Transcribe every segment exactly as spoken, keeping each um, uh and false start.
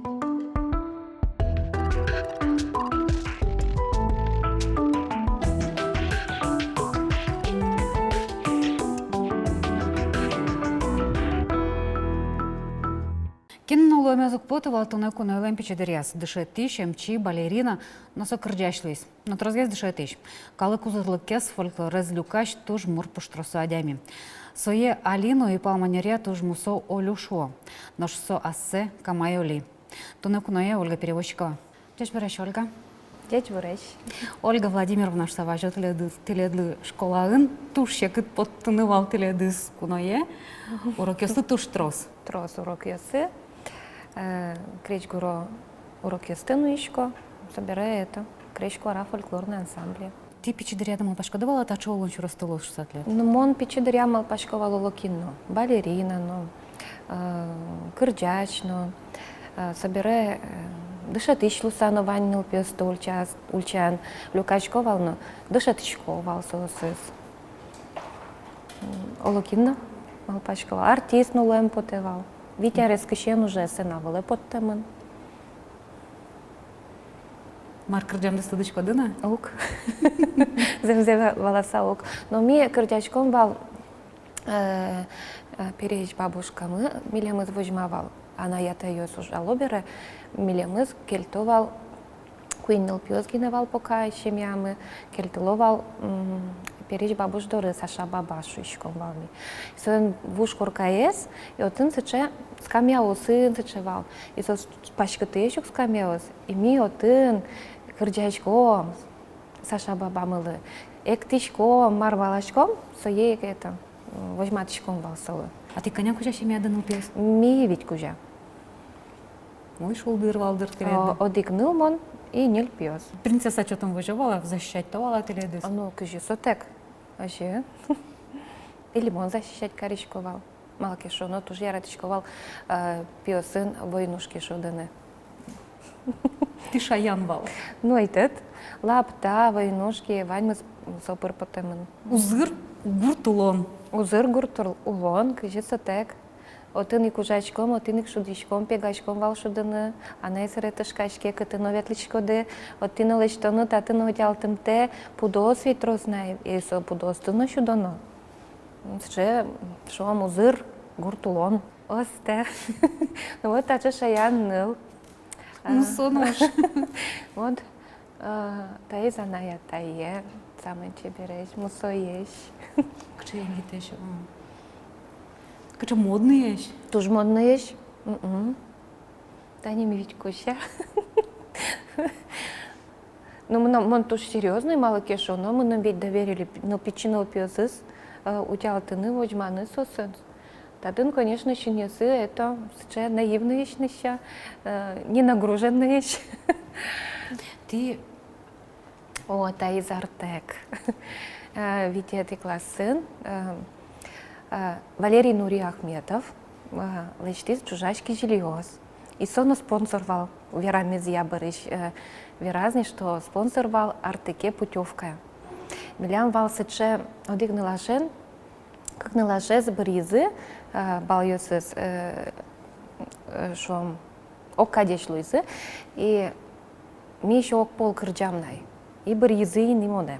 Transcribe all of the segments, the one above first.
Кин но луэмез уг поты вал туннэ куноелэн пичи дыръяз: дышетӥсь, эмчи, балерина, но со кырӟась луиз. Но тросгес дышетӥсь. Калык узырлыкез, фольклорез люкась, туж мур пуштросо адями. Сое али но ипал манеръя туж мусо Олю шуо. Нош со ассэ Камай Оли. Туннэ куное Ольга Перевозчикова. Ӟечбуресь, Ольга. Ӟечбуресь. Ольга Владимировна шуса вазё тӥледлы, тӥледлы школаын. Туж секыт поттыны вал тӥледыз куное. Урокъёсты туж трос. Трос урокъёсы. Э, крезьгуро урокъёсты нуисько. Собере это, крезь куара фольклорный ансамбле. Тӥ пичи дыръяды малпаськоды вал-а, таӵе улон сюресты луоз шуса тӥледлы? Ну, мон пичи дыръям малпасько вал Олокин но, балерина но, э, кырӟась но. Э, собере, э, дышетӥсь луса но вань нылпиосты ульчаос-, ульчаын люкасько вал но, дышетӥсько вал соосыз. М, Олокин но малпасько вал, артист но луэм потэ вал. Вить арескысен уже сцена вылэ поттэмын. Мар кырӟамдэс тодӥськоды на? Уг. Зэмзэ ва-, валаса, уг. Но ми кырӟаськом вал, э, э, пересь бабушкамы, милемыз возьма вал, анай-атайёс ужало бере, милемыз кельто вал, куинь нылпиос гинэ вал пока семьямы, кельтыло вал, м, пересь бабуш доры, Саша баба шуиськом вал ми. Соин вуж коркаез, и отын сыӵе скамьяосын сыӵе вал. И соос паськытӥсь ук скамьяос, и ми отын кырӟаськом Саша бабамылы, эктӥськом, мар валаськом, сое ик это, м, возьматӥськом вал солы. А тӥ кӧня кузя семьяды нылпиос? Ми вить кузя. Ой, шулдыр-валдыр тӥледлы. О, одӥг ныл мон и ньыль пиос. Принцесса чотын возё вал-а, защищать-то вал-а тӥледыз? А ну, кызьы сотэк. Вообще. Или мон защищать карисько вал. Малы ке шуоно, туж яратӥсько вал, э, пиосын войнушки шудыны. Тӥ шаян вал. Ну, ӧй тӥ, лапта, войнушки, ваньмыз со пыр потэмын. Узыр гурт улон. Узыр гурт ур-, улон, кызьы сотэк. Отын ик ужаськом, отын ик шудӥськом, пегаськом вал шудыны. Анай сэре тышкаське, кытын но ветлӥськоды, отын но лэсьтоно, татын но утялтымтэ, пудоос ведь трос на, и со пудоосты но сюдоно. Сыӵе, шуом, узыр гурт улон. Остэ. Ну вот, таӵе шаян ныл. А. Мусо нош. Вот, а, таиз анай-атае, самой чебересь, мусоесь. Кыӵе егитэсь, м. Кыӵе модноесь. Туж модноесь. Мгм. Тани ми вить кузя. Ну, мынам, мон туж серьёзной, малы ке шуоно, мыным ведь доверили пи-, ну, пичи нылпиосыз, э, утялтыны, возьманы соосын. Татын, конечно, синъёсы, это, сыӵе наивноесь но ещё, э, ненагруженноесь. Тӥ О, таиз «Артек». Э, витетӥ классын, э, э, Валерий Нуриахметов, э, лэсьтӥз ӵужась кизилиос. И со но спонсор вал, верамезъя бӧрысь, э, вераз ни, что спонсор вал «Артеке» путёвкая. Милям вал сыӵе одӥг нылашен, кык нылашез быръизы, э, балъёсыз, э, э, шуом, огкадесь луизы, и ми ещё огпол кырӟам на ай. И быръизы ини монэ.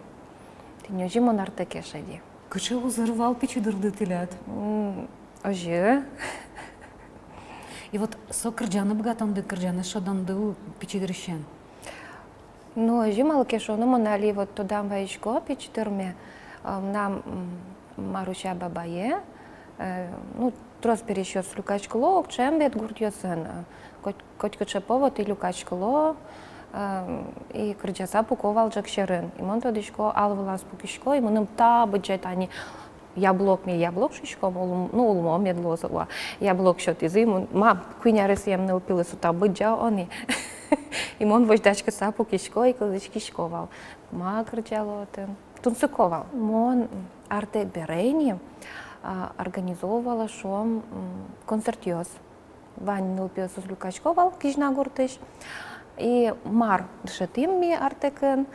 Тӥни озьы мон «Артеке» шеди. Кыӵе узыр вал пичи дырды тӥляд. М, озьы. И вот со кырӟаны быгатонды, кырӟанэз шӧдонды пичи дырысен. Ну, озьы, малы ке шуоно, мон али вот тодам вайисько пичи дырме, а, мынам, м, Маруся бабае, э, ну, трос пересьёс люкаськыло, ог ӵем ведь гуртъёсын, э, коть, котькыӵе повод и люкаськыло, э, и кырӟаса пуко вал ӝӧк сьӧрын. И мон тодӥсько, ал вылаз пукисько, и мыным та быдӟа тани яблок, ми яблок шуиськом, улм-, ну, улмо мед луоз уа. Яблок сётӥзы, мон, ма, куинь аресъем нылпилы со та быдӟа ини. И мон возьдаськыса пукисько и кылзӥськисько вал. Ма кырӟало отын. Тунсыко вал. Мон «Артек» бере ини, а, организовывала, шуом, м, концертъёс. Вань нылпиосыз люкасько вал Кизьна гуртысь. И мар дышетӥм ми «Артекын»,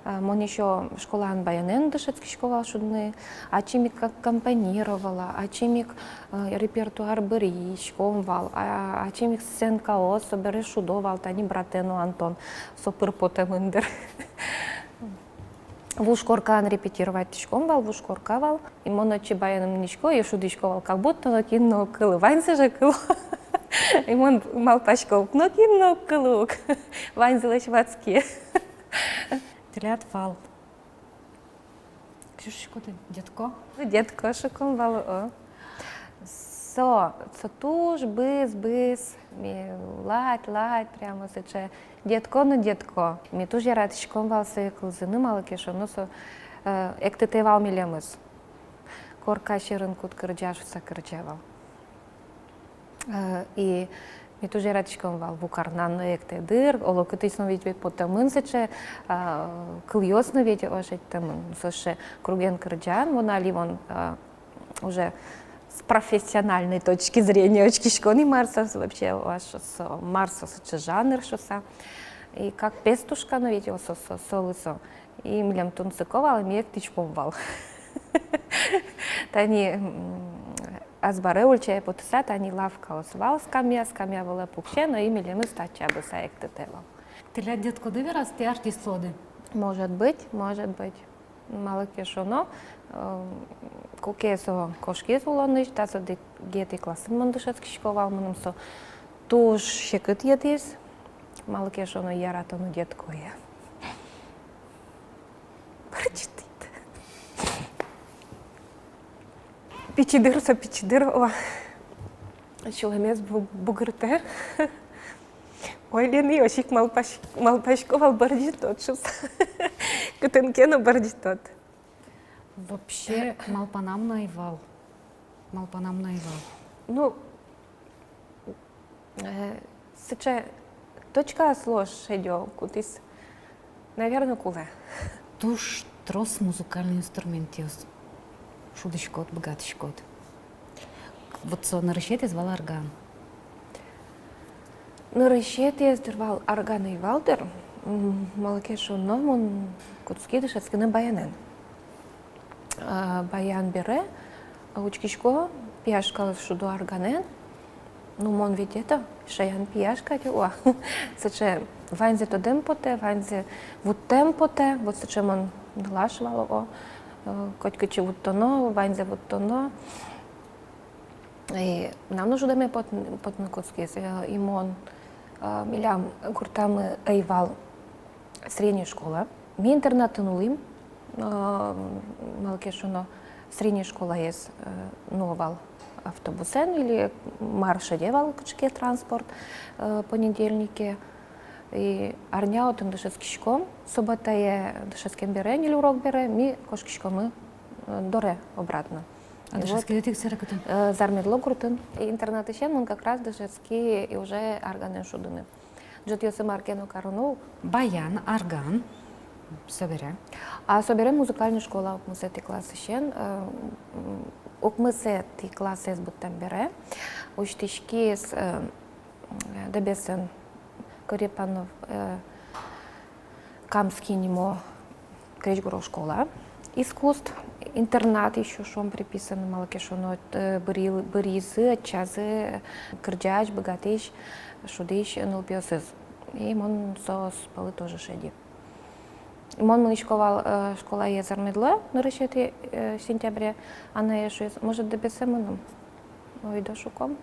А, мон ещё школаын баянэн дышетскисько вал шудыны, ачим ик аккомпанировала, ачим ик, э, репертуар быръиськом вал, а, ачим ик сценкаос, собере шудо вал, тани братэ но, Антон, со пыр потэмын дыр. Вуж коркан репетировать тӥськом вал, вуж корка вал. И мон отчы баянэн мынӥсько и шудӥсько вал, как будто нокин но уг кылы, ваньзы же кыло. И мон малпасько, ук нокин но уг кылы ук, ваньзылэсь ватске. Тӥляд вал, кызьы шуиськоды, дедко? Дедко шуком вал, о. Со, со туж быз-быз, ми лать, лать, прямо сыӵе дедко но дедко. Ми туж яратӥськом вал сое кылзыны, малы ке шуоно, со, э, эктытэ вал милемыз. Корка сьӧрын кут кырӟа шуса кырӟа вал. Э, и ми туж яратӥськом вал, ву карнан но эктэ дыр, оло кытысь но ведь потэмын сыӵе, а, кылъёс но ведь ошедьтэмын. Со сыӵе круген кырӟан, вон али вон, а, уже с профессиональной точки зрения учкисько ни, мар со вообще, вал со, мар со сыӵе жанр шуса. И как пестушка но ведь со, со, солы со. И милем тунсыко вал, и ми эктӥськом вал. Тани, м, азбаре ульчае потыса, тани лавкаос вал, скамья, скамья вылэ пуксе но, и милемыз татчы абыса эктытэ вал. Тӥляд дедкоды вераз, тӥ артист луоды? Может быть, может быть. Малы ке шуоно, э, куке со кошкиз улонысь, дас одӥгетӥ классын мон дышетскисько вал, мыным со туж секыт йӧтӥз, малы ке шуоно, яратоно дедкое. Бырӟытӥд. Пичи дыр со, пичи дыр, о. Сюлэмез бу-, бугыртэ. Ой, Лена, озьы ик малпась-, малпасько вал, бырӟытод шуса. Кытын ке но бырӟытод. Вообще, малпанам но ӧй вал. Малпанам но ӧй вал. Ну, э, сыӵе точкаос луоз шедё, кудӥз, наверно, кулэ. Туж трос музыкальный инструментъёс шудӥськод, быгатӥськод. Вот со нырысетӥез вал арган. Нырысетӥез дыр вал, арган ӧй вал дыр. М, малы ке шуоно, мон кутски дышетскыны баянэн. А, баян бере учкисько, пияшкаос шудо арганэн. Ну, мон ведь это, шаян пияшка, тӥ уа. Сыӵе ваньзэ тодэм потэ, ваньзэ вуттэм потэ, вот сыӵе мон нылаш вал, о, э, котькытчы вуттоно, ваньзэ вуттоно. И мынам но шудэме пот-, потыны кутскиз, э, и мон, э, милям гуртамы ӧй вал средней школа. Ми интернатын улӥм, э, малы ке шуоно, средней школаез, э, нуо вал автобусэн или мар шеде вал кыӵе ке транспорт, э, понедельнике. И арня отын дышетскиськом, субботае дышетскем бере, ньыль урок бере, ми кошкиськомы, э, доре обратно. А и вот, дышетскиды тӥ кытын? Э, Зармедло гуртын. И интернатысен мон как раз дышетски и уже арганэн шудыны. Ӝытъёсы мар ке но кароно ук. Баян, арган, собере. А собере музыкальной школа укмысэтӥ классысен, э, м, укмысэтӥ классэз быдтэм бере усьтӥськиз, э, Дэбесын, Корепанов, э, Камский нимо крезьгуро школа искусств, интернат ещё, шуом, приписаны, малы ке шуоно, э, быръи-, быръизы, ӧтчазы кырӟась, быгатӥсь, шудӥсь нылпиосыз. И мон соос пӧлы тоже шеди. Мон мынӥсько вал, э, школае Зармедло нырысетӥ, э, сентябре, анае шуиз: «Может, Дэбесэ мыном?» Ойдо, шуком.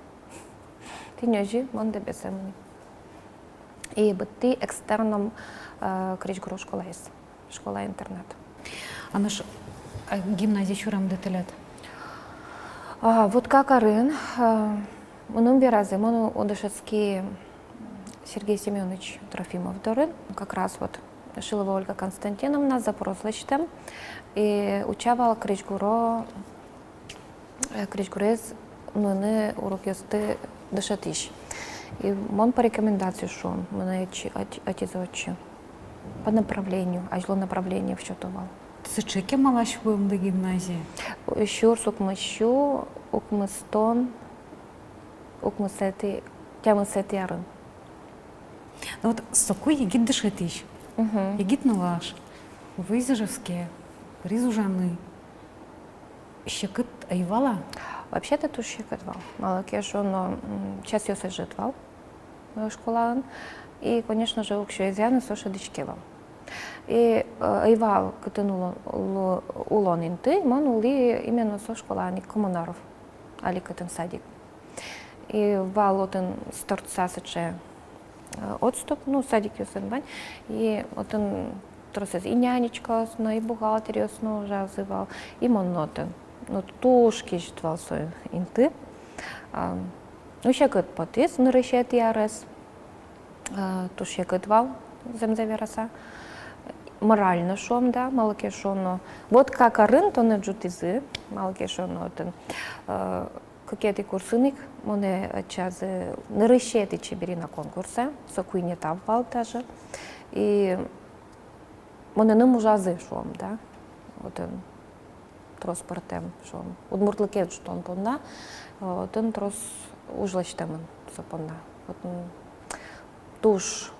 Тӥни озьы мон Дэбесэ мыни. И быдтӥ экстерном, э, крезьгуро школаез. Школа-интернат. А нош, э, гимназие сюремды тӥляд? А, вот кык арын, э, мыным веразы, мон у-, дышетски Сергей Семёныч Трофимов дорын, как раз вот Шилова Ольга Константиновна запрос лэсьтэм, и утча вал крезьгуро, э, крезьгурез нуыны урокъёсты дышетӥсь. И мон по рекомендации, шуом, мынэ ӧтчи-, ӧт-, ӧтизы отчы. По направлению, азьло направление всё-то вал. Сыӵе кемалась вуэмды гимназие? Сюрс укмыссю укмыстон укмысэтӥ, тямысэтӥ арын. Ну вот соку егит дышетӥсь, мгм, егит нылаш. Вызьыжы ке, пыриз ужаны, секыт ӧй вал-а? Вообще-то туж секыт вал. Малы ке шуоно, м, часъёс ӧжыт вал, э, школаын. И, конечно же, уксё изъяны со шӧдӥське вал. И, э, ӧй вал кытын улон, уло-, улон инты, мон улӥ именно со школаын ик, Коммунаров, али кытын садик. И вал отын стартса сыӵе, э, отступ, ну, садикъёсын вань. И отын тросэз и нянечкаос но, и бухгалтеръёс но ужазы вал, и мон но отын. Ну, туж кезьыт вал со инты. А, ну, секыт потӥз нырысетӥ арез. А, туж секыт вал, зэмзэ вераса. Морально, шуом, да, малы ке шуоно. Вот как арын тонэ ӝутӥзы, малы ке шуоно отын, э, кыкетӥ курсын ик монэ ӧтчазы нырысетӥ «Чеберина» конкурсэ, со куинь этап вал даже. И монэным ужазы, шуом, да. Отын трос пӧртэм, шуом, удмуртлыкез ӝутон понна, э, отын трос уж лэсьтэмын со понна. Отын туж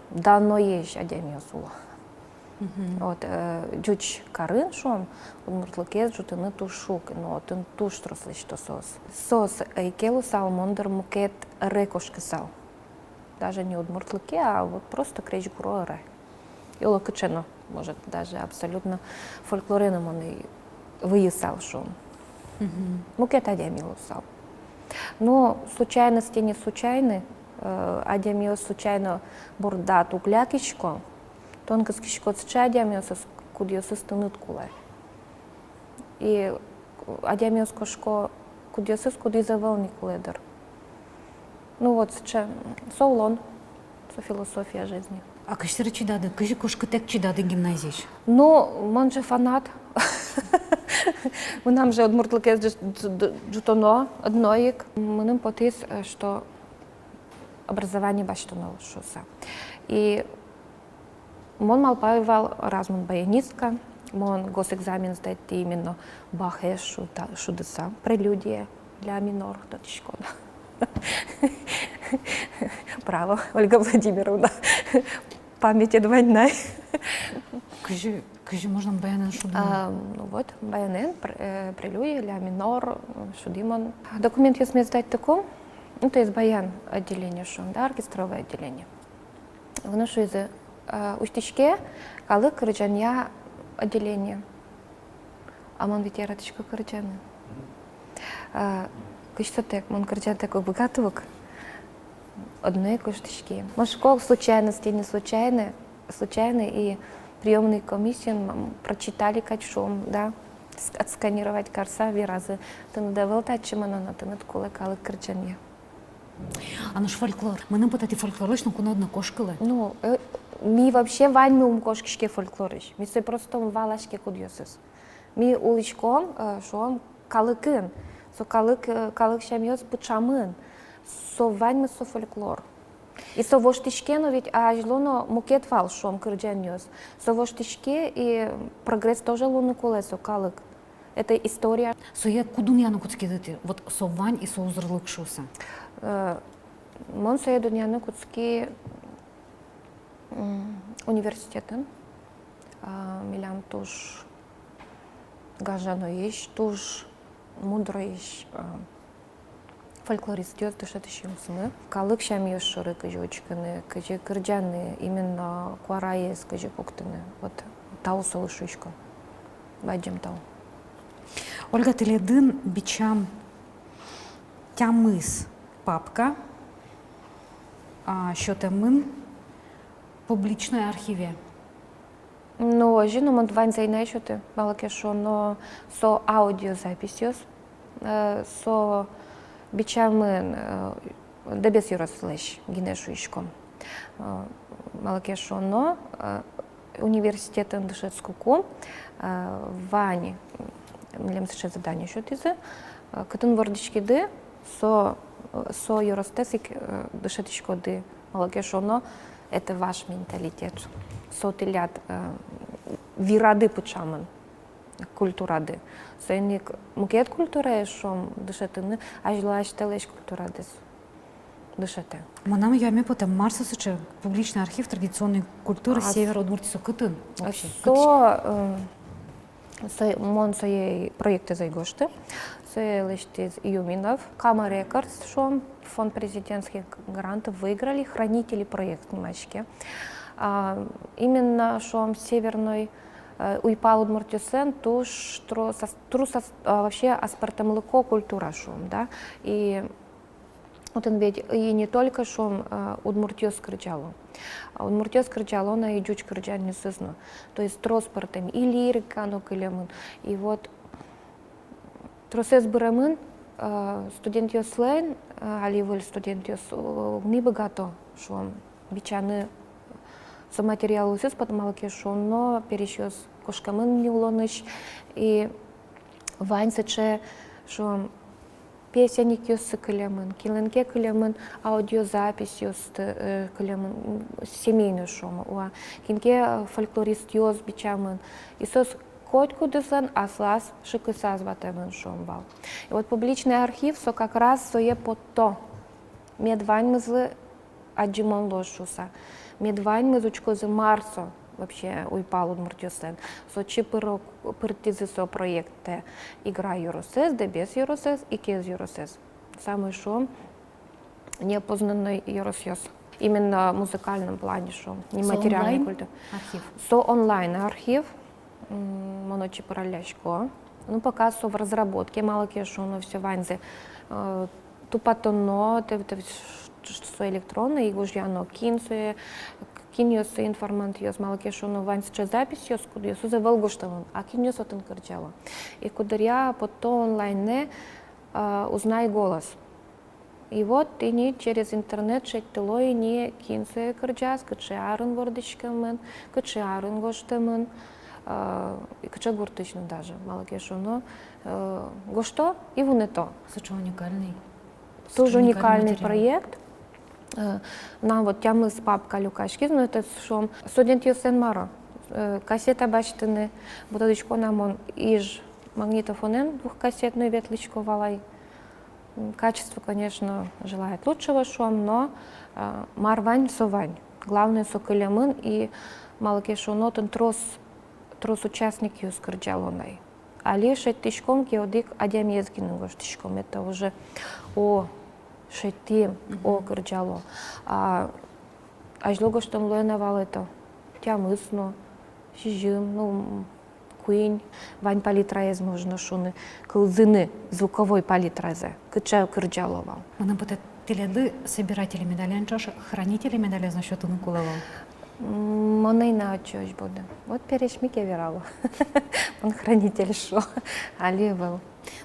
данноесь адямиос уло. Мгм. Вот, э, ӟуч карын, шуом, удмуртлыкез ӝутыны туж шуг, но отын туж трос лэсьто соос. Соос ӧй ке луысал, мон, дыр, мукет ӧре кошкысал. Даже не удмуртлыке, а вот просто крезьгуро ӧре. И оло кыӵе но, может, даже абсолютно фольклоре но мон ӧй выйысал, шуом. Мгм. Мукет адями луысал. Но случайности не случайны, э, адямиос случайно бордад уг лякисько, тон кыскиськод сыӵе адямиосыз, кудъёсыз тыныд кулэ. И адямиос кошко кудъёсыз, кудӥз ӧвӧл ни кулэ, дыр. Ну вот, сыӵе, со улон, со философия жизни. А кызьы тӥ чидады, кызьы кошкытэк чидады гимназиысь? Ну, мон же фанат. Мынам же удмуртлыкез ӝу-, ӝу-, ӝутоно одно ик. Мыным потӥз, э, что образование басьтоно шуыса. И мон малпай вал, раз мон баянистка, мон госэкзамен сдать именно Бахез шуда-, шудыса, прелюдия, ля минор, тодӥськод. Браво, Ольга Владимировна. Памятед вань на. Кызьы, кызьы можно баянэн шудыны? А, ну вот, баянэн, пр-, э, прелюдия, ля минор, э, шудӥ мон. Документъёсме сдать-тыкум, ну, то есть баян отделение, шуом, да, оркестровое отделение. Мыным шуизы, э, усьтӥське калык кырӟанъя отделение. А мон ведь яратӥсько кырӟаны. Э, кызьы сотэк, мон кырӟантэк уг быгаты ук. Одно ик усьтӥськи. Мон шуисько, случайности не случайны, случайны, и приёмной комиссиын, м, прочитали кадь, шуом, да, ск-, отсканировать карыса веразы: тыныд ӧвӧл татчы мыноно, тыныд кулэ калык кырӟанъя. А нош фольклор? Мыным потэ, тӥ фольклорысь но куно но кошкылэ. Ну, э, ми вообще ваньмы ум кошкиське фольклорысь. Ми сое просто ум валаське, кудъёсыз. Ми улӥськом, э, шуом, калыкын. Со калык, э, калык сямъёс пыӵамын. Со ваньмыз со фольклор. И со воштӥське но ведь, а азьло но мукет вал, шуом, кырӟанъёс. Со воштӥське, и прогресс тоже луыны кулэ, со калык. Это история. Сое ку дунъяны кутскиды тӥ, вот со вань и со узырлык шуыса? Э, мон сое дунъяны кутски, м, университетын. А, милям туж гажаноесь, туж мудроесь, а, фольклористъёс, дышетӥсьёсмы. Калык сямъёс шоры кызьы учкыны, кызьы кырӟаны, именно куараез кызьы пуктыны. Вот тау солы шуисько. Бадӟым тау. Ольга, тӥледын бичам тямыс папка, а, сётэмын публичной архиве. Ну, озьы но, мон ваньзэ ӧй на сёты, малы ке шуоно, со аудиозаписьёс, э, со бичамын, э, Дэбес ёрослэсь гинэ, шуиськом. Э, малы ке шуоно, э, университетын дышетскыку, э, вань, м, милем сыӵе задание сётӥзы, э, кытын вордӥськиды, со, э, со ёростэс ик, э, дышетӥськоды. Малы ке шуоно, это ваш менталитет. Со тӥляд, э, вирады пыӵамын, культурады. Соин ик мукет культураез, шуом, дышетыны азьло асьтэлэсь культурадэс. дышетэ. Мынам юаме потэ, мар со сыӵе публичный архив традиционной культуры Север Удмуртии, со кытын вообще? Со, э, со, мон сое проектэз ӧй гожты, сое лэсьтӥз Юминов, Кама Рекордс, шуом, фонд президентских грантов выиграли, «Хранители» проект нимаське. А, именно, шуом, северной, э, уйпал удмуртъёслэн туж трос ас-, трос ас-, а, вообще аспӧртэмлыко культура, шуом, да, и отын ведь и не только, шуом, э, удмуртъёс кырӟало. А удмуртъёс кырӟало на и ӟуч кырӟанъёсыз но. То есть трос пӧртэм, и лирика но кылемын. И вот тросэз быремын, э, студентъёслэн, э, али выль студентъёс, э, уг ни быгато, шуом, бичаны со материалъёсыз, потому малы ке шуоно, пересьёс кошкемын ни улонысь. И вань сыӵе, шуом, песенникъёссы кылемын, кинлэн ке кылемын аудиозаписьёсты, э, кылемын, м, семейной, шуом, уа, кин ке, э, фольклористъёс бичамын. И соос котькудӥзлэн аслаз шыкысаз ватэмын, шуом вал. И вот публичный архив, со как раз сое потто, мед ваньмызлы адӟымон луоз шуыса. Мед ваньмыз учкозы, мар со вообще уйпал удмуртъёслэн. Со чипыро пыртӥзы со проектэ Игра ёросэз, Дэбес ёросэз, Икез ёросэз. Самой, шуом, неопознанной ёросъёс. Именно в музыкальном плане, шуом, нематериальной культуры. Со онлайн архив? Со онлайн архив. М, мон отчы пыраллясько. Ну, пока со в разработке, малы ке шуоно, всё ваньзэ, э, тупатоно, тэ, тэ, ш-, ш-, со электронно, и гожъяно, кин сое, кинъёс со информантъёс, малы ке шуоно, вань сыӵе записьёс, кудъёсыз ӧвӧл гожтэмын, а кинъёс отын кырӟало. И куддыръя потто онлайнэ, э, «Узнай голос». И вот ини через интернет шедьтыло ини, кин сое кырӟаз, кыӵе арын вордӥськемын, кыӵе арын гожтэмын, э, и кыӵе гуртысь но даже, малы ке шуоно, э, гожто и вунэто. Сыӵе уникальный. Туж уникальный проект. Э, мынам вот тямыс папка люкаськиз, но это, шуом, студентъёслэн мар-о, э, кассета басьтыны, вот тодӥсько на, мон Иж магнитофонэн двухкассетной ветлӥсько вал ай. М, качество, конечно, желает лучшего, шуом, но, э, мар вань, со вань. Главное, со кылемын, и малы ке шуоно, отын трос, трос участникъёс кырӟало на ай. Али шедьтӥськом ке, одӥг адямиез гинэ гожтӥськом, это уже, о, шедьтӥм, о, кырӟало. А азьло гожтэм луэ на вал это тямыс но, сизьым, ну, м, куинь, вань палитраез можно шуыны, кылзыны звуковой палитразэ, кыӵе кырӟало вал. Мыным потэ, тӥледлы собиратели медален ӵош хранители медалез но сётыны кулэ вал. М, мон ӧй на отчы озьы быдэ. Вот пересьми ке верало. Мон хранитель шуо. Али ӧвӧл.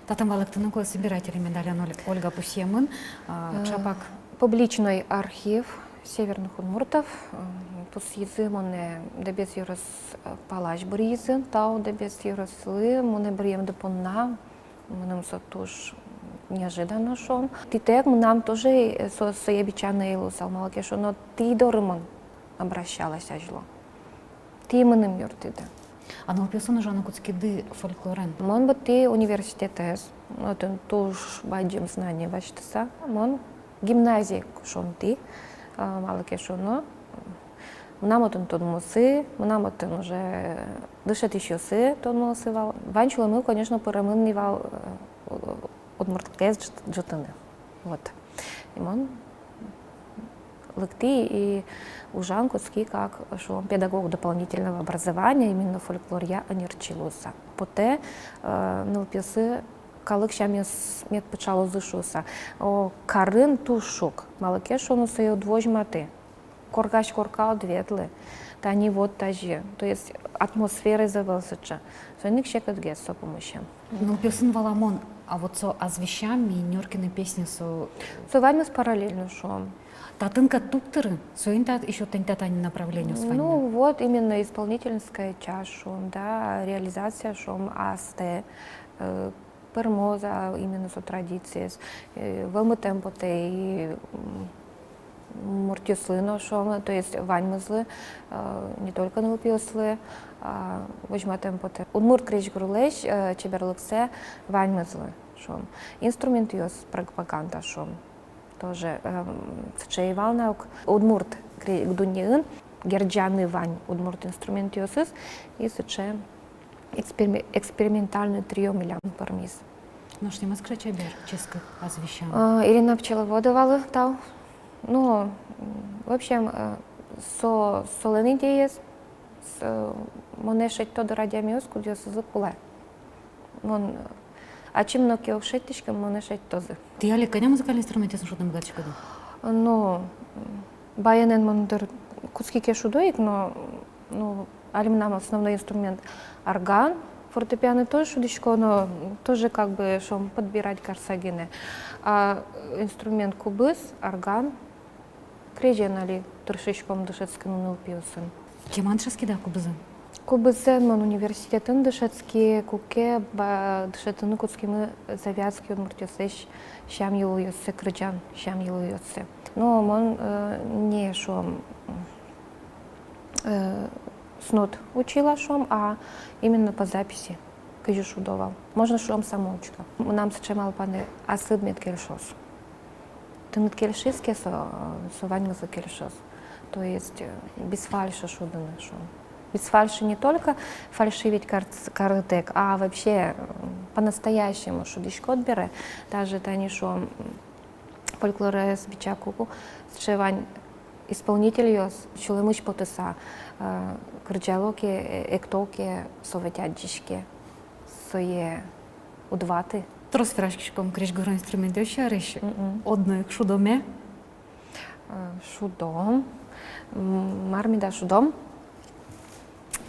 Татын валэктыны кулэ собиратели медален, Оль-, Ольга пусъемын, а, э, ӵапак. Публичной архив северных удмуртов, э, пусйизы монэ Дэбес ёрос, э, палась быръизы, тау Дэбес ёрослы монэ быръемды понна. Мыным со туж неожиданно, шуом. Тӥтэк мынам тоже, э, со-, сое бичаны ӧй луысал, малы ке шуоно, тӥ доры мон обращалась азьло. Тӥ мыным юрттӥды. А нылпиосын ужаны кутскиды фольклорен? Мон быдтӥ университетэз, отын туж бадӟым знание басьтыса. Мон гимназие кошкытӥ, а, малы ке шуоно, мынам отын тодмоосы, мынам отын уже дышетӥсьёсы тодмоосы вал. Вань сюлэмы, конечно, пыремын ни вал, э, удмурт кылэз ӝут-, ӝутыны. Вот. И мон лыктӥ и ужан кутски как, шуом, педагог дополнительного образования, именно фольклоръя ӧнерчи луыса. Потэ, э, нылпиосы калык сямъёс мед пыӵалозы шуыса. О, карын туж шуг, малы ке шуоно, сое уд возьматы. Коркась корка уд ветлы. Тани вот тазьы. То есть атмосфераез ӧвӧл сыӵе. Соин ик секытгес со пумысен. Нылпиосын валамон, а вот со «Азвесям» и «Нюркины песни» со... Со ваньмыз параллельно, шуом. Татын кадь туг тыры, соин та ещё тани та, тани направлениос вань. Ну вот, именно исполнительская часть, шуом, да, реализация, шуом, астэ, э, пӧрмоз-а именно со традициез, э, вӧлмытэм потэ и, м, муртъёслы но, шуом, то есть ваньмызлы, э, не только нылпиослы, а, возьматэм потэ удмурт крезьгурлэсь, э, чеберлыксэ ваньмызлы, шуом. Инструментъёс, пропаганда, шуом. Тоже, эм, сыӵе ӧй вал на ук удмурт кре-, дуннеын герӟаны вань удмурт инструментъёсыз, и сыӵе экспериме-, экспериментальный трио милям пӧрмиз. Нош нимыз кыӵе чебер, ческыт, азвесям. А, Ирина Пчеловодовалы тау. Ну, м, в общем, э, со, солэн идеяез, с-, э, монэ шедьто дыр адямиос, кудъёсызлы кулэ. Мон, э, ачим но ке уг шедьтӥськы, монэ шедьтозы. Тӥ али кӧня музыкальный инструментъёсын шудыны быгатӥськоды? Ну, м, баянэн мон, дыр, кутски ке шудо ик, но, ну, али мынам основной инструмент арган, фортепиано тоже шудӥсько, но тоже как бы, шуом, подбирать карыса гинэ. А инструмент кубыз, арган, крезен али тыршиськом дышетскыны нылпиосын. Кема дышетскиды кубызэн? Кубызэн мон университетын дышетски, куке ба-, дышетыны кутскимы Завятский удмуртъёслэсь сям-йылолъёссэ, кырӟан сям-йылолъёссэ. Но мон, э, не, шуом, э, с нот учила, шуом, а именно по записи, кызьы шудо вал. Можно, шуом, самоучка. Мынам сыӵе малпанэ: аслыд мед кельшоз. Тыныд кельшиз ке со, со ваньмызлы кельшоз. То есть, э, без фальши шудыны, шуом. Без фальши не только фальшивить кар-, карытэк, а вообще, м, по-настоящему шудӥськод бере. Даже тани, шуом, м, фольклорез бичаку, сыӵе вань исполнительёс, сюлэмысь потыса, э, кырӟало ке, э, экто ке, со ведь адӟиське, сое уд ваты. Трос вераськиськом крезьгуро инструментъёс сярысь. Мгм. Одно ик шудоме? Э, шудом. М, мар меда шудом?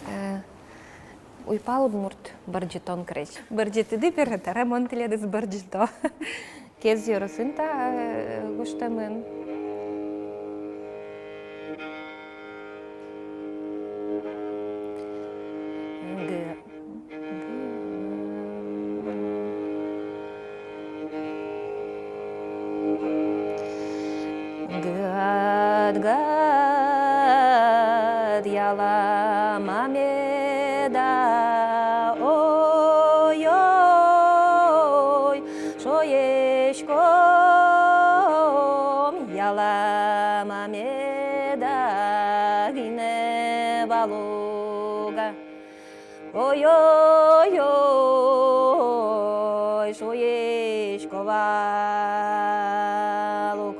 Э, уйпал удмурт бӧрӟытон крезь. Бӧрӟытӥды бере, табере мон тӥледыз бӧрӟыто. Кез ёросын та, э, гожтэмын. Г-, гад-гад ялама меда, ой-ой, шуиськом, ялама меда гинэ вал ук-а. Ой-ой-ой, шуисько вал ук.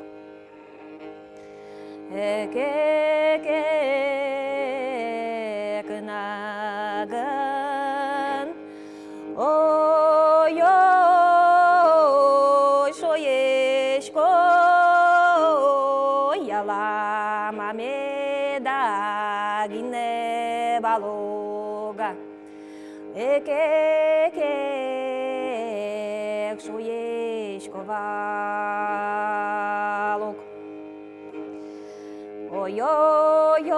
Эк-эк-эк наган. Ой-ой, шуисько, ялама меда гинэ вал ук-а. Эк-эк-эк шуисько вал ук. Ой-ой-ой,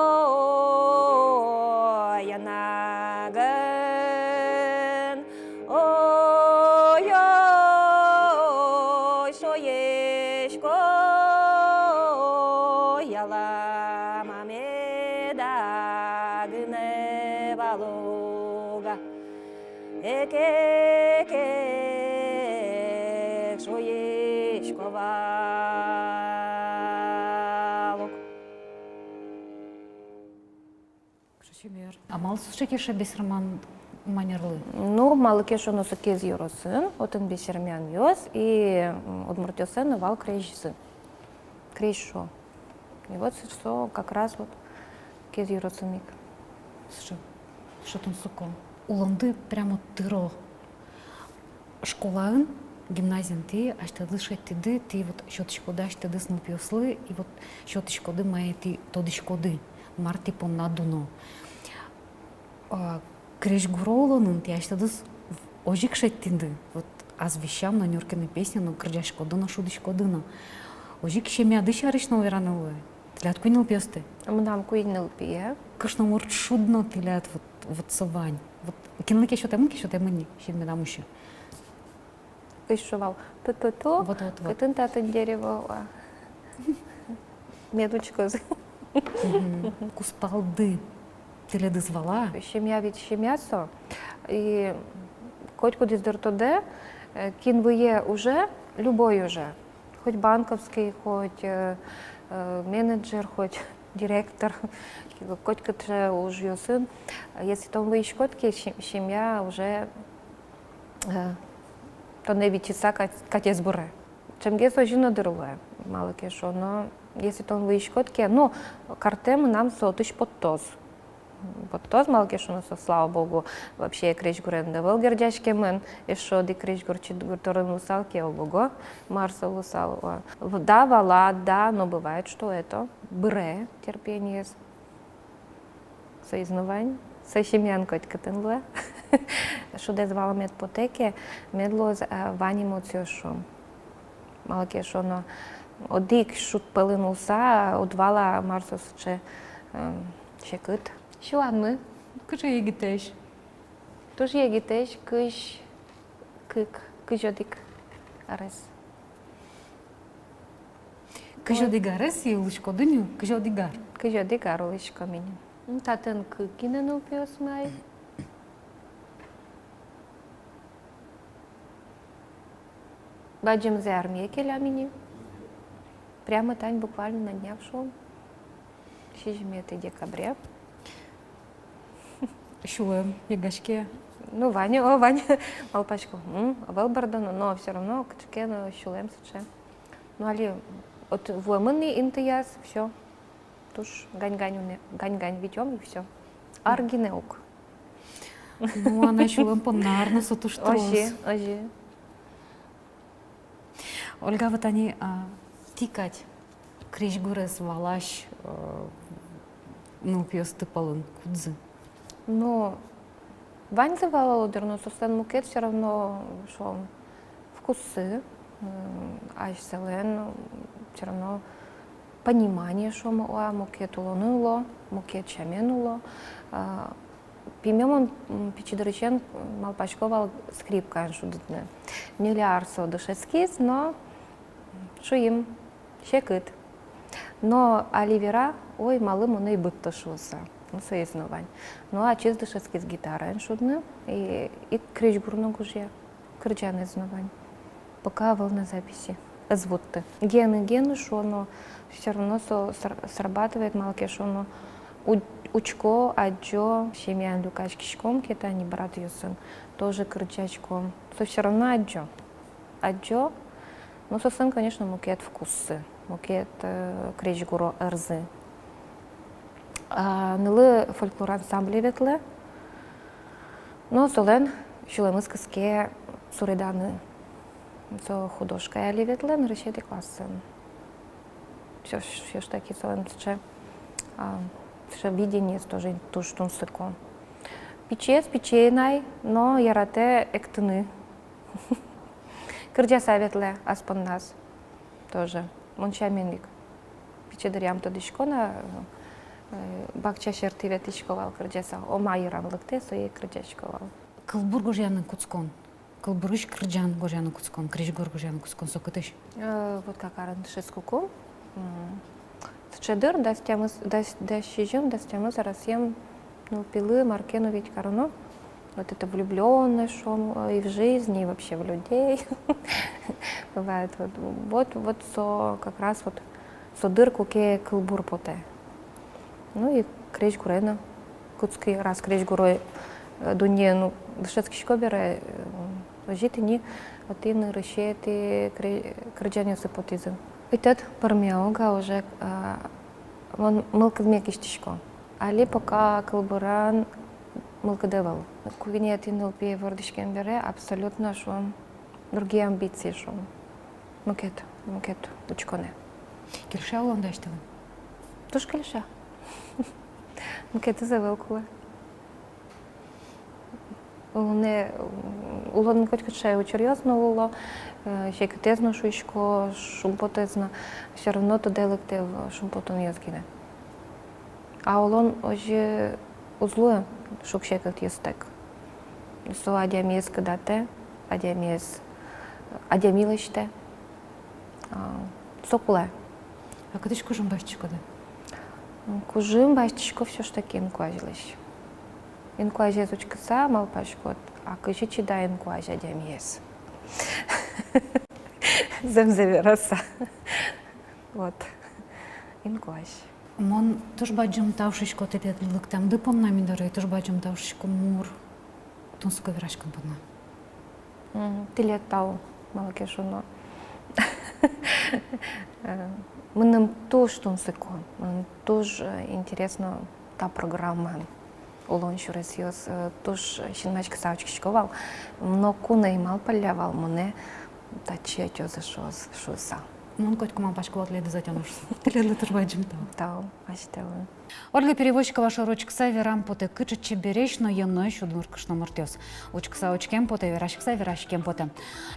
наган. Ой-ой, шуисько, ялама меда гинэ вал ук-а. Эк-эк-эк шуисько вал ук. Кыӵе чебер. А малы со сыӵе кельше бесерман манерлы? Ну, малы ке шуоно, со Кез ёросын, отын бесерманъёс, и, м, удмуртъёслэн но вал крезьсы. Крезь шуо. И вот со, со как раз вот Кез ёросын ик. Сыӵе, сыӵе тунсыко. Улонды прямо тыро. Школаын, гимназиын тӥ асьтэдыз шедьтӥды, тӥ вот сётӥськоды асьтэдыз нылпиослы, и вот сётӥськоды, мае тӥ тодӥськоды, мар тӥ понна дуно. А, крезьгуро улонын тӥ асьтэдыз озьы ик шедьтӥды, вот, азвесям но, Нюркины песня но, кырӟаськоды но, шудӥськоды но. Озьы ик семьяды сярысь но вераны луэ. Тӥляд куинь нылпиосты? Мынам куинь нылпие. Кышномурт шуд но тӥляд вот, вот со вань. Вот кинлы ке сётэмын ке, сётэмын ни, семьядам усьы. Кызьы шуо вал, ту-ту-ту, вот, вот, вот, кытын-татын дерево, а, мед учкоз. Мгм. Кузпалды тӥледыз вал-а? Семья ведь семья со. И котькудӥз, дыр, тодэ, э, кин вые ужа, любой ужа. Хоть банковский, хоть, э, э, менеджер, хоть директор, котькыӵе ужъёсын, если тон выйиськод ке, се-, семья уже, э, тонэ витьыса кат-, катез быре. Ӵемгес озьы но дыр луэ, малы ке шуоно, если тон выйиськод ке, ну, картэ мынам со отысь поттоз. Поттоз, малы ке шуоно, со, слава богу, вообще крезьгурен ӧвӧл герӟаськемын, эшшо одӥг крезьгур, Чидгурторын луысал ке, ого-го, мар со луысал, о. В-, да, вала, да, но бывает, что это, быре терпениез. Соиз но вань, со семьяын котькытын луэ. Шудэз валамед потэ ке, мед луоз, э, вань эмоциос, шуом. Малы ке шуоно, одӥг шуд пӧлын улса, уд вала, мар со сыӵе, эм, секыт. Сюланмы кыӵе егитэсь? Туж егитэсь, кызь кык, кызь одӥг арес. Кызь одӥг арес и улӥськоды ни, кызь одӥг ар? Кызь одӥг ар улӥськом ини. М, татын кык гинэ нылпиосмы ай. Бадӟымзэ армие келям ини. Прямо тань, буквально на днях, шуом. Сизьыметӥ декабре. Сюлэм йыгаське. Ну, вань, о, вань. Малпасько, м, ӧвӧл бӧрдоно, но всё равно кыӵе ке но сюлэм сыӵе. Ну, али вот вуэмын ни интыяз, всё. Туж гань-гань уне-, гань-гань витём, и всё. Ар гинэ ук. Ну, анай сюлэм понна ар но со туж трос. Озьы, озьы. Ольга, вот ани, а, тӥ кадь крезьгурез валась, э, нылпиосты пӧлын кудзы? Ну, ваньзы валало дыр, но соослэн мукет всё равно, шуом, вкуссы, м, асьсэлэн, м, всё равно понимание, шуом, уа, мукет улонын уло, мукет сямен уло. А, пиме мон, м, пичи дырысен, м, малпасько вал скрипкаен шудытыны. Ньыль ар со дышетскиз, но шуим, секыт. Но али вера, ой, малы монэ ӧй быдто шуыса. Ну, соиз но вань. Но ачиз дышетскиз гитараен шудыны, и, и крезьгур но гожъя, кырӟанэз но вань. Пока ӧвӧл на записи. Ӧз вутты. Гены, гены шуоно, всё равно со ср-, срабатывает, малы ке шуоно, у-, учко, адӟо, семьяын люкаськиськом ке, тани братъёсын, тоже кырӟаськом. Со всё равно адӟо. Адӟо. Но соослэн, конечно, мукет вкуссы, мукет, э, крезьгуро ӧрзы. А нылы фольклор ансамбле ветлэ. Но солэн сюлэмыз кыске суреданы. Со художкае али ветлэ, нырысетӥ классын. Всё ж, всё ж таки солэн сыӵе, а, сыӵе видениез тоже туж тунсыко. Пичиез пичиен ай, но яратэ эктыны. Кырӟаса ветлэ ас понназ тоже. Мон сямен ик. Пичи дыръям тодӥсько на, э, бакча сьӧртӥ ветлӥсько вал кырӟаса. О, ма йырам лыктэ, сое кырӟасько вал. Кылбур гожъяны кутскон. Кылбурысь кырӟан гожъяны кутскон, крезьгур гожъяны кутскон, со кытысь? Э, вот как арын дышетскыкум. М. Сыӵе дыр, дас тямыс, дас, дас сизьым, дас тямыс аресъем нылпилы мар ке но ведь кароно. Вот это влюблённость, шуом, э, и в жизни, и вообще в людей. Бывает, вот, вот, вот со как раз вот со дыр, куке кылбур потэ. Ну и крезьгуре но кутски, раз крезьгуро, э, дуннеын дышетскисько бере, э, озьы тӥни, отын нырысетӥ кре-, кырӟанъёсы потӥзы. Итӥ пӧрме уга уже, э, мон мылкыдме кисьтӥсько. Али пока кылбуран мылкыд ӧвӧл. Куинетӥ нылпие вордӥськем бере абсолютно, шуом, другие амбиции, шуом. Мукет, мукет учконэ. Кельше улон дась тӥледлы? Туж кельше. Мукетыз ӧвӧл кулэ. Улонэ, улонын котькыӵе учыръёс но луо, э, секытэз но шуисько, шумпотэз но, всё равно тодэ лыктэ шумпотонъёс гинэ. А улон озьы уз луы шуг-секытъёстэк. Со адямиез кыдатэ, адямиез, адями лэсьтэ. А, со кулэ. А кытысь кужым басьтӥськоды? Кужым басьтӥсько всё ж таки инкуазьлэсь. Инкуазез учкыса малпаськод, а кызьы чида инкуазь адямиез. Зэмзэ вераса. Вот. Инкуазь. Мон туж бадӟым тау шуисько тӥледлы лыктэмды понна ми доры, туж бадӟым тау шуисько мур тунсыко вераськон понна. М, тӥледлы тау, малы ке шуоно. Э, мыным туж тунсыко, мыным туж, э, интересно та программаын. Улон сюресъёс, э, туж синмаськыса учкисько вал, но ку но ӧй малпалля вал, монэ татчы ӧтёзы шуоз шуыса. Мон котьку малпасько вал, тӥледыз ӧтёно шуыса. Тӥледлы туж бадӟым тау. Тау, асьтэлы. Ольга Перевозчикова шоры учкыса верам потэ, кыӵе чебересь но ёноесь удмурт кышномуртъёс. Учкыса учкем потэ, вераськыса вераськем потэ.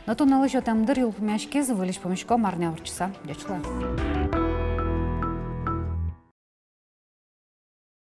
Но туннэ нуналысь ӧтем дыр йылпумъяськиз, выльысь пумиськом арня ортчыса. Ӟеч луэ.